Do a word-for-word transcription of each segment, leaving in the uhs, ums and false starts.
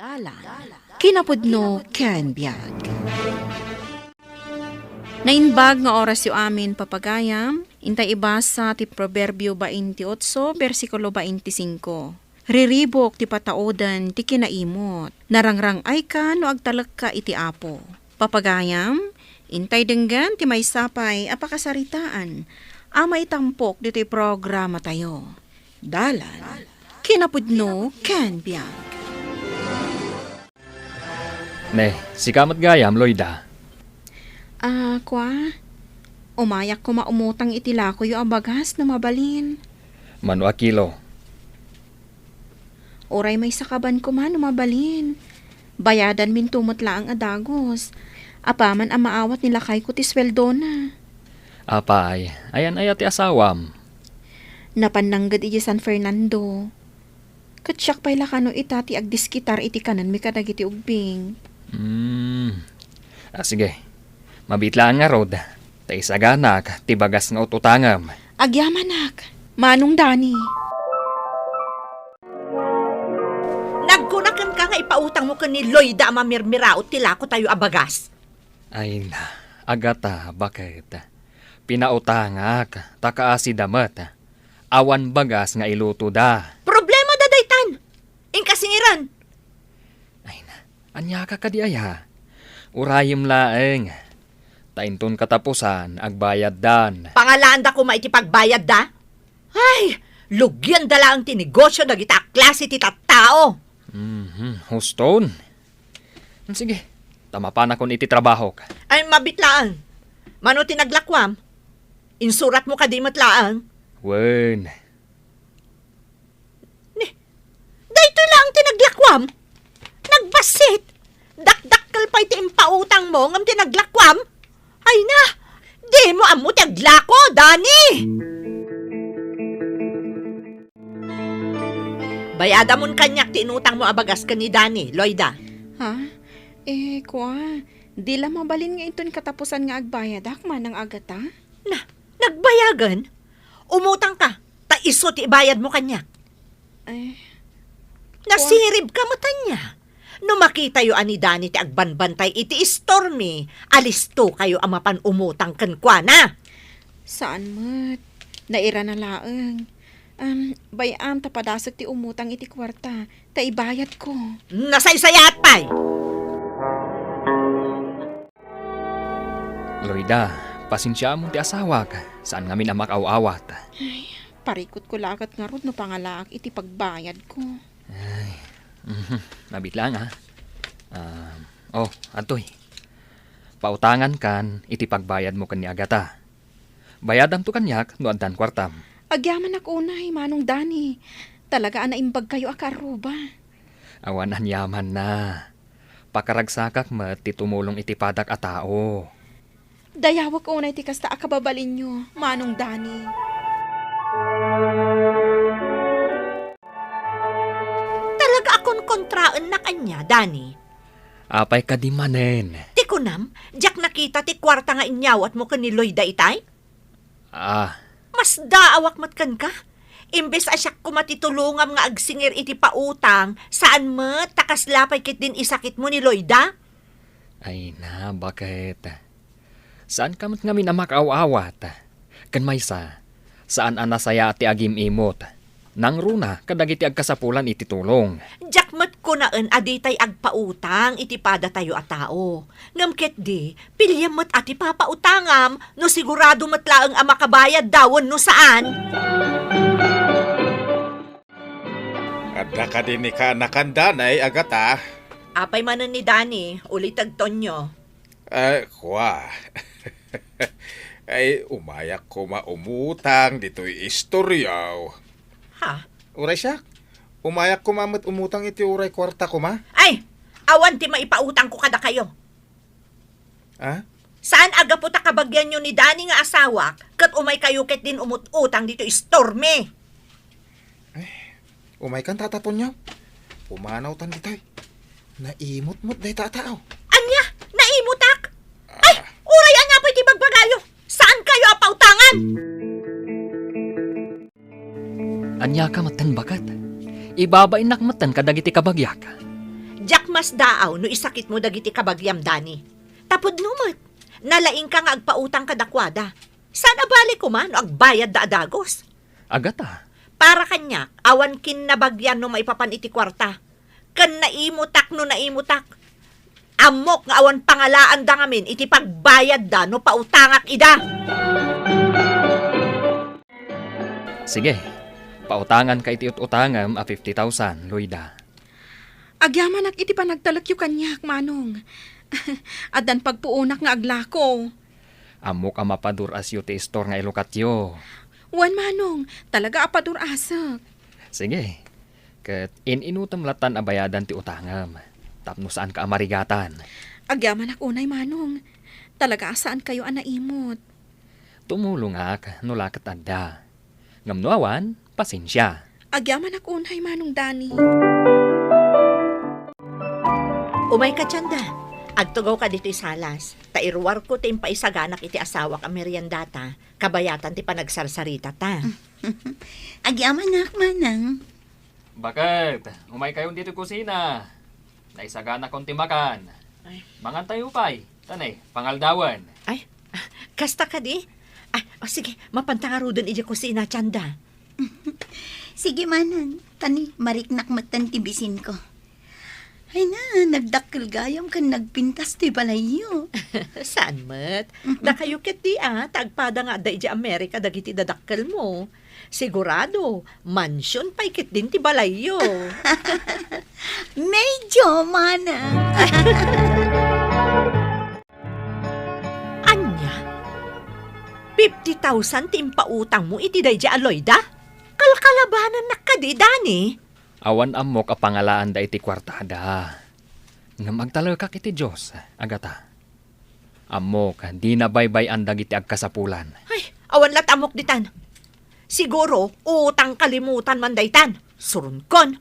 Dalan, kinapudno ken biag. Naimbag nga orasyo amin, papagayam, intay ibasa ti Proverbio baintiotso, bersikulo baintisingko. Riribuk ti patauden ti kinaimut. Narangrang-ayka no agtalekka iti Apo. Papagayam, intay denggen ti maysa pay a pakasaritaan a maitampok ditoy programatayo. Dalan, kinapudno ken biag. Ne, sika met gayam, Loida. Ah, kua? Umayak koma umutang iti lakoyo a bagas no mabalin. Mano a kilo? Uray maysa kaban koma no mabalin. Bayadanminto met laeng a dagus. Apaman a maawat ni lakayko ti sueldona. Apay, ayan aya ti asawam? Napan nangged idiay San Fernando. Ket siak pay la kano ita ti agdiskitar iti kanenmi kadagiti ubbing. Hmm. Ah, sige. Mabiit laeng ngarud, ta isaganak ti bagas nga ut-utangem. Agyamanak, Manong Dani. Nagkuna kenka nga ipautangmo ken ni Loida a mamirmiraot ti lakotayo a bagas. Ay na, Agata, baket? Pinautangak, ta kaasida met. Awan bagas nga ilutoda. Problemada daytan. Inka singiran. Ay na, ania ka kadi aya? Urayem laeng. Ta inton katapusan, agbayaddan. Pangalaanda koma iti pagbayadda? Ay, lugianda laeng ti negosio dagita a klase ti tattao. Mhm, huston. Sige, ta mapanakon iti trabahok. Ay, mabiit laeng. Mano ti naglakuam? Insuratmo kadi met laeng? Wen. Ni, daytoy laeng ti naglakuam? Nagbassit! Dakdakkel pay ti impautangmo ngem ti naglakuam? Ay na! Dimo ammo ti aglako, Dani! Bayadamon kaniak ti inutangmo a bagas ken ni Dani, Loida. Ha? Eh, kua, di la mabalin nga inton katapusan nga agbayadak, Manang Agata? Na, nagbayagen? Umutangka, ta isu ti ibayadmo kaniak. Eh, kua- Nasiribka met ania. No makitayo a ni Dani ti agbanbantay iti istormi, alistokayo a mapan umutang kenkuana. Saan met. Nairana laeng. Am, bay-am ta padasek ti umutang iti kuarta, ta ibayadko. Nasaysayaat pay! Loida, pasensiaam ti asawak. Saan ngamin a makaaw-awat. Ay, parikutko la ket ngarud no pangalaak iti pagbayadko. Ay, mhm, mabiit laeng, ha? Ah, oh, adtoy. Pautangankan iti pagbayadmo ken ni Agata. Bayadamto kaniak no addan kuartam. Agyamanak unay, Manong Dani. Talaga a naimbagkayo a kaarruba. Awan aniamanna. Pakaragsakak met ti tumulong iti padak a tao. Dayawek unay ti kasta a kababalinyo, Manong Dani. Talaga a konkontraennak ania, Dani? Apay kadi manen? Ti kunam, diak nakita ti kuarta nga inyawatmo ken ni Loida itay? Ah. Masdaawak met kenka. Imbes a siak koma ti tulongam nga agsingir iti pautang, saan met ta kasla pay ketdin isakitmo ni Loida? Ay na, baket? Saanka met ngamin a makaaw-awat. Ken maysa, saan a nasayaat ti agim-imot. Nangruna kadagiti agkasapulan iti tulong. Diak met kunaen a ditay agpautang iti padatayo a tao. Ngem ketdi, piliem met a ti papautangam no sigurado met laeng a makabayadda wenno saan. Adda kadi ni kaanakan, Danay, Agata? Apay manen ni Dani, ulitegtonyo. Ay, kua. Ay, umayak koma umutang ditoy istoryaw. Ha? Uray siak, umayak koma met umutang iti uray kuarta koma. Ay, awan ti maipautangko kadakayo. Ah? Saan a gapu ta kabagianyo ni Dani nga asawak, ket umaykayo ketdin umut-utang ditoy istormi? Ay, umaykan, Tata Tonyo. Pumanawtan ditoy. Naimutmot dayta a tao. Ania? Naimutak? Ay, ah, uray ania pay ti bagbagayo? Saankayo a pautangan? Ania ka metten, baket? Ibabainnak metten kadagiti kabagiak. Diak masdaaw no isakitmo dagiti kabagiam, Dani. Tapudno met, nalaingka nga agpautang kadakuada. Saan a bale koma no agbayadda a dagus? Agata. Para kaniak, awan kinnabagian no maipapan iti kuarta. Ken naimutak no naimutak. Ammok nga awan pangalaanda ngamin iti pagbayadda no pautangak ida. Sige, pautanganka iti ut-utangem a fifty thousand, Loida. Agyamanak iti panagtalekyo kaniak, Manong. Addan pagpuonak nga aglako. Ammok a mapadur-asyo ti istor nga ilukatyo. Wen, Manong, talaga a padur-asek. Sige. Ket in-inutem lattan a bayadan ti utangem, tapno saanka a marigatan. Agyamanak unay, Manong. Talaga a saankayo a naimot. Tumulongak no la ket adda. Ngem no awan, pasensia. Agyamanak unay, Manong Dani. Umayka, Tienda. Agtugawka ditoy salas, ta iruarko ti impaisaganak iti asawak a meriendata, kabayatan ti panagsarsaritata. Agyamanak, Manang. Baket, umaykayon ditoy kusina. Naisaganakon ti makan. Ay. Mangantayo pay. Tanay, pangaldawen. Ay, kasta kadi? Ay, o sige, mapanta ngaruden idiay kusina, Tienda. Sige, Manang. Tanay, mariknak metten ti bisinko. Ay na, nagdakkel gayam ken nagpintas ti balayyo. Saan met? Dakayo ketdi a, ta agpada nga adda idiay Amerika dagiti dadakkelmo. Sigurado, mansion pay ketdin ti balayyo. Medyo, Manang. Ania? Fifty thousand ti impautangmo iti daydiay a Loida? Kalkalabanannak kadi, Dani? Awan ammok a pangalaanda iti kuartada. Ngem agtalekak iti Dios, Agata. Ammok, dina baybay-an dagiti agkasapulan. Ay, awan la't ammok ditan. Siguro, utang kalimutan man daytan. Suronkon.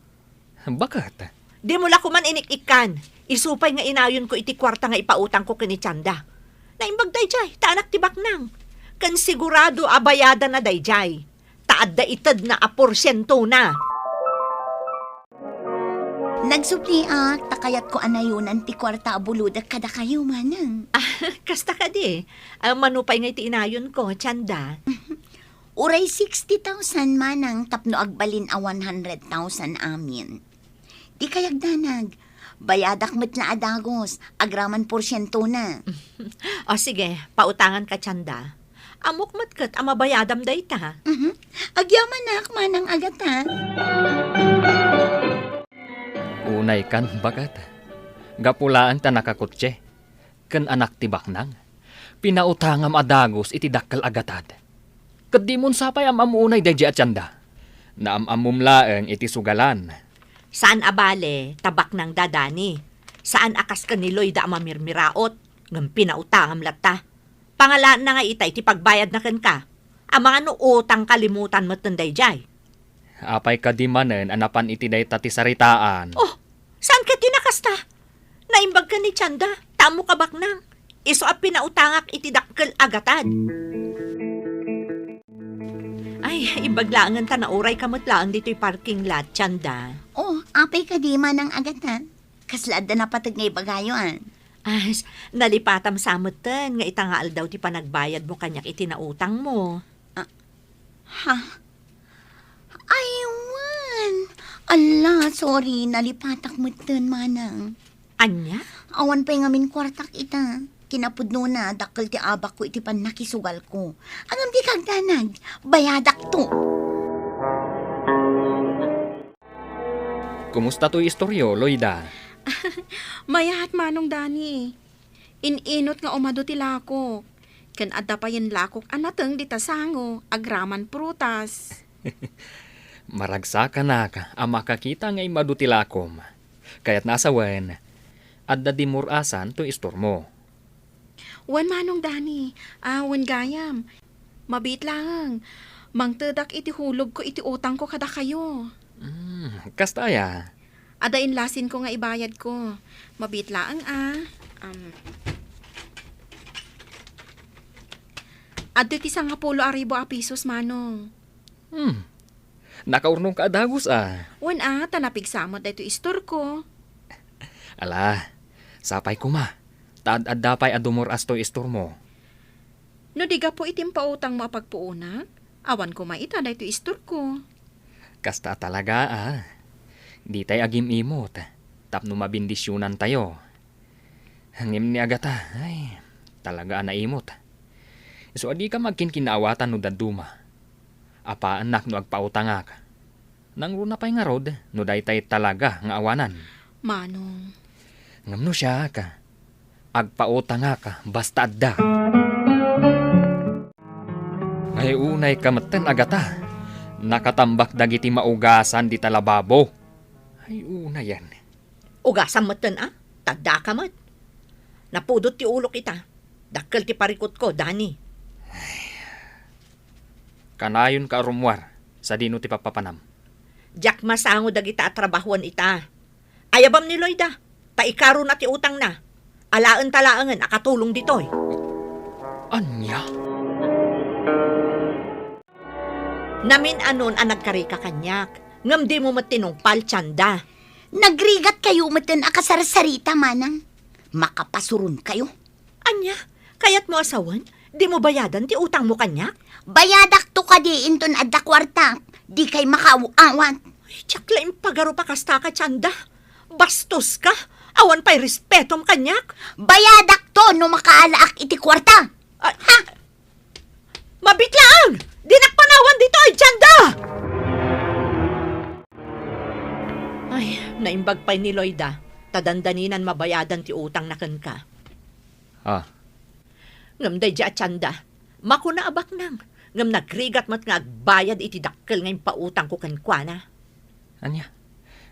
Baket? Dimo la koman inik-ikkan. Isu pay nga inayonko iti kuarta nga ipautangko ken ni Tienda. Naimbag daydiay, ta anak ti baknang. Ken sigurado a bayadanna daydiay. Ta adda itedna a porsientona. Nagsubliak, ta kayatko a nayonan ti kuarta a bulodek kadakayo, Manang. Ah, kasta kadi. Ah, mano pay nga iti inayonko, Tienda? Uray sixty thousand, Manang, tapno agbalin a one hundred thousand amin. Di kayat danag. Bayadak met la a dagus, agraman porsientona. O sige, pautanganka, Tienda. Ammok met ket a mabayadam dayta. Mhm. Agyamanak, Manang Agata. Unaykan, Baket. Gapu laeng ta nakakotse ken anak ti baknang, pinautangam a dagus iti dakkel a gatad. Ket dimon sa pay am-ammo unay daydiay a Tienda. Naam-ammom laeng iti sugalan. Saan a bale, ta baknangda, Dani. Saan a kas ken ni Loida a mamirmiraot, ngem pinautangam latta. Pangalaanna nga itay ti pagbayadna kenka. Amangan no utang kalimutan metten daydiay. Apay kadi manen a napan iti dayta ti saritaan? Oh, saan ket ti nakasta? Naimbag ken ni Tienda, ta ammok a baknang. Isu a pinautangak iti dakkel a gatad. Ay, imbag laengen ta naurayka met laeng ditoy parking lot, Tienda. Oh, apay kadi, Manang Agata? Kasla adda napateg nga ibagayo, a? Ay, nalipatam sa metten nga ita nga aldaw ti panagbayadmo kaniak iti nautangmo. Ah, ha? Ay, wen. Ala, sorry, nalipatak metten, Manang. Ania? Awan pay ngamin kuartak ita. Kinapudnona, dakkel ti abakko iti pannakisugalko. Ngem dika agdanag, bayadakto. Kumusta toy istoryo, Loida? Mayat, Manong Dani. In-inut nga umadu ti lakok. Ken adda payen lakok a nateng dita sango, agraman prutas. Maragsakanak a makakita nga immadu ti lakom. Kayatna a sawen, adda dimmur-asan toy istormo. Wen, Manong Dani, a, wen gayam. Mabiit laeng. Mangtedak iti hulogko iti utangko kadakayo. Hmm, kasta aya? Adda inlasinko nga ibayadko. Mabiit laeng, a. Am, adda ti sangapulo a ribu a pisos, Manong. Hmm. Nakaurnongka a dagus, a. Wen, a, ta napigsa met daytoy istorko. Ala, sapay koma, ta ad-adda pay a dumur-as toy istormo. No di gapu iti impautangmo a pagpuonak, awan koma ita daytoy istorko. Kasta a talaga, a. Ditay agim-imot tapno mabendisionantayo. Ngem ni Agata, ay, talaga a naimot. Isu a dika agkinkinnaawatan no dadduma. Apaennak no agpautangak. Nangruna pay ngarud no daytay talaga nga awanan. Manong. Ngem no siak, agpautangak basta adda. Ay, unayka metten, Agata. Nakatambak dagiti maugasan dita lababo. Ay, unayen. Ugasam metten, a? Ta addaka met. Napudot ti ulok ita. Dakkel ti parikutko, Dani. Kanayonka a rummuar, sadino ti pappapanam? Diak masango dagita a trabahoen ita. Ayabam ni Loida, ta ikaruna ti utangna. Alaenta laengen a katulong ditoy. Ania? Namin-anon a nagkarika kaniak, ngem dimo met tinungpal, Tienda. Nagrigatkayo metten a kasarsarita, manang. Makapasuronkayo. Ania? Kayatmo a sawen? Dimo bayadan ti utangmo kaniak? Bayadakto kadi inton adda kuartak. Dikay makaaw-awat. Ay, diak la impagarup a kastaka, Tienda. Bastoska. Awan pay respetom kaniak. Bayadakto no makaalaak iti kuarta. Ay, ha? Mabit laeng! Dinak panawan ditoy, Tienda! Ay, naimbag pay ni Loida, ta dandaninan mabayadan ti utangna kenka. Ah. Ngem daydi a Tienda, makuna a baknang, ngem nagrigat met nga agbayad iti dakkel nga impautangko kenkuana. Ania?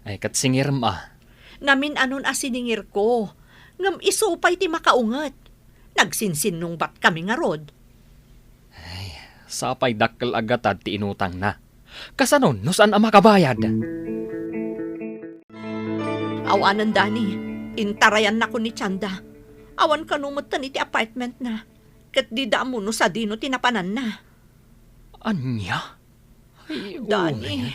Ay, ket singirem a. Namin-anon a siningirko, ngem isu pay ti makaunget. Nagsinsinnungbatkami ngarud. Ay, sapay dakkel a gatad ti inutangna. Kasano no saan a makabayad? Awanen, Dani, intarayannakon ni Tienda. Awan kano metten iti apartmentna. Ket dida ammo no sadino ti napananna. Ania? Ay, Dani.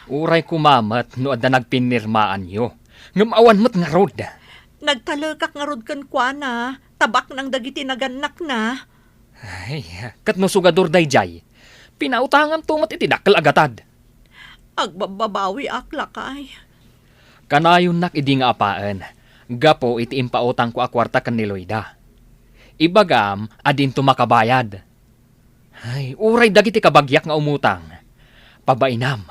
Uray, uray koma met no adda nagpinnirmaanyo, ngem awan met ngarud. Nagtalekak ngarud kenkuana, ta baknang dagiti nagannakna. Ay, ket no sugador daydiay, pinautanganto met iti dakkel a gatad. Agbabbabawiak, lakay. Kanayonnak idi nga apaen, gapu iti impautangko a kuarta ken ni Loida. Ibagam a dinto makabayad. Ay, uray dagiti kabagiak nga umutang, pabainam.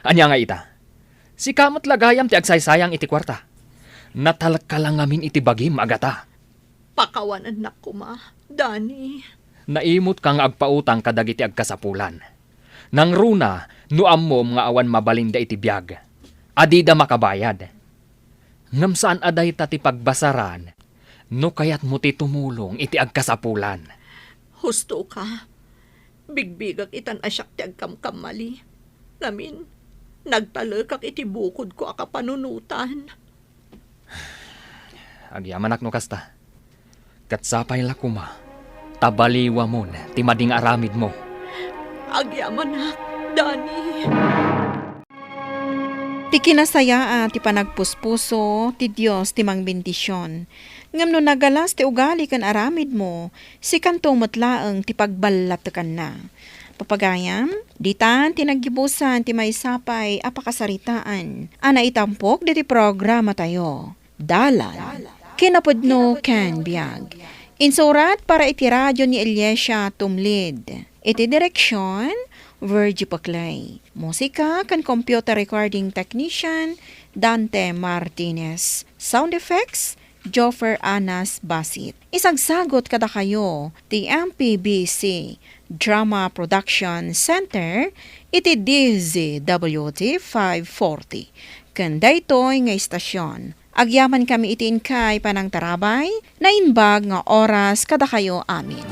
Ania nga ita? Sika met la gayam ti agsaysayang iti kuarta. Natalekka la ngamin iti bagim, Agata. Pakawanennak koma, Dani. Naimutka nga agpautang kadagiti agkasapulan. Nangruna, no ammom nga awan mabalinda iti biag, a dida makabayad. Ngem saan a dayta ti pagbasaran no kayatmo ti tumulong iti agkasapulan. Husto ka. Bigbigak itan a siak ti agkamkamali. Ngamin, nagtalekak iti bukodko a kapanunotan. Agyamanak no kasta. Ket sapay la koma, ta baliwamon ti madi nga aramidmo. Agyamanak, Dani. Ti kinasayaat ti panagpuspuso, ti Dios ti mangbendision. Ngem no nagalas ti ugali ken aramidmo, sikanto met laeng ti pagballatekanna. Papagayam, ditan ti naggibusan ti maysa pay a pakasaritaan a naitampok ditoy programatayo. Dalan, kinapudno ken biag. Insurat para iti radio ni Eliasia Tumlid. Iti direksion, Virgie Paclay. Musika ken computer recording technician, Dante Martinez. Sound effects, Joffer Anas Basit. Isagsagot kadakayo ti M P B C Drama Production Center iti D Z W T five forty. Ken daytoy nga istasyon, agyamankami iti inkay panangtarabay, naimbag nga oras kadakayo amin.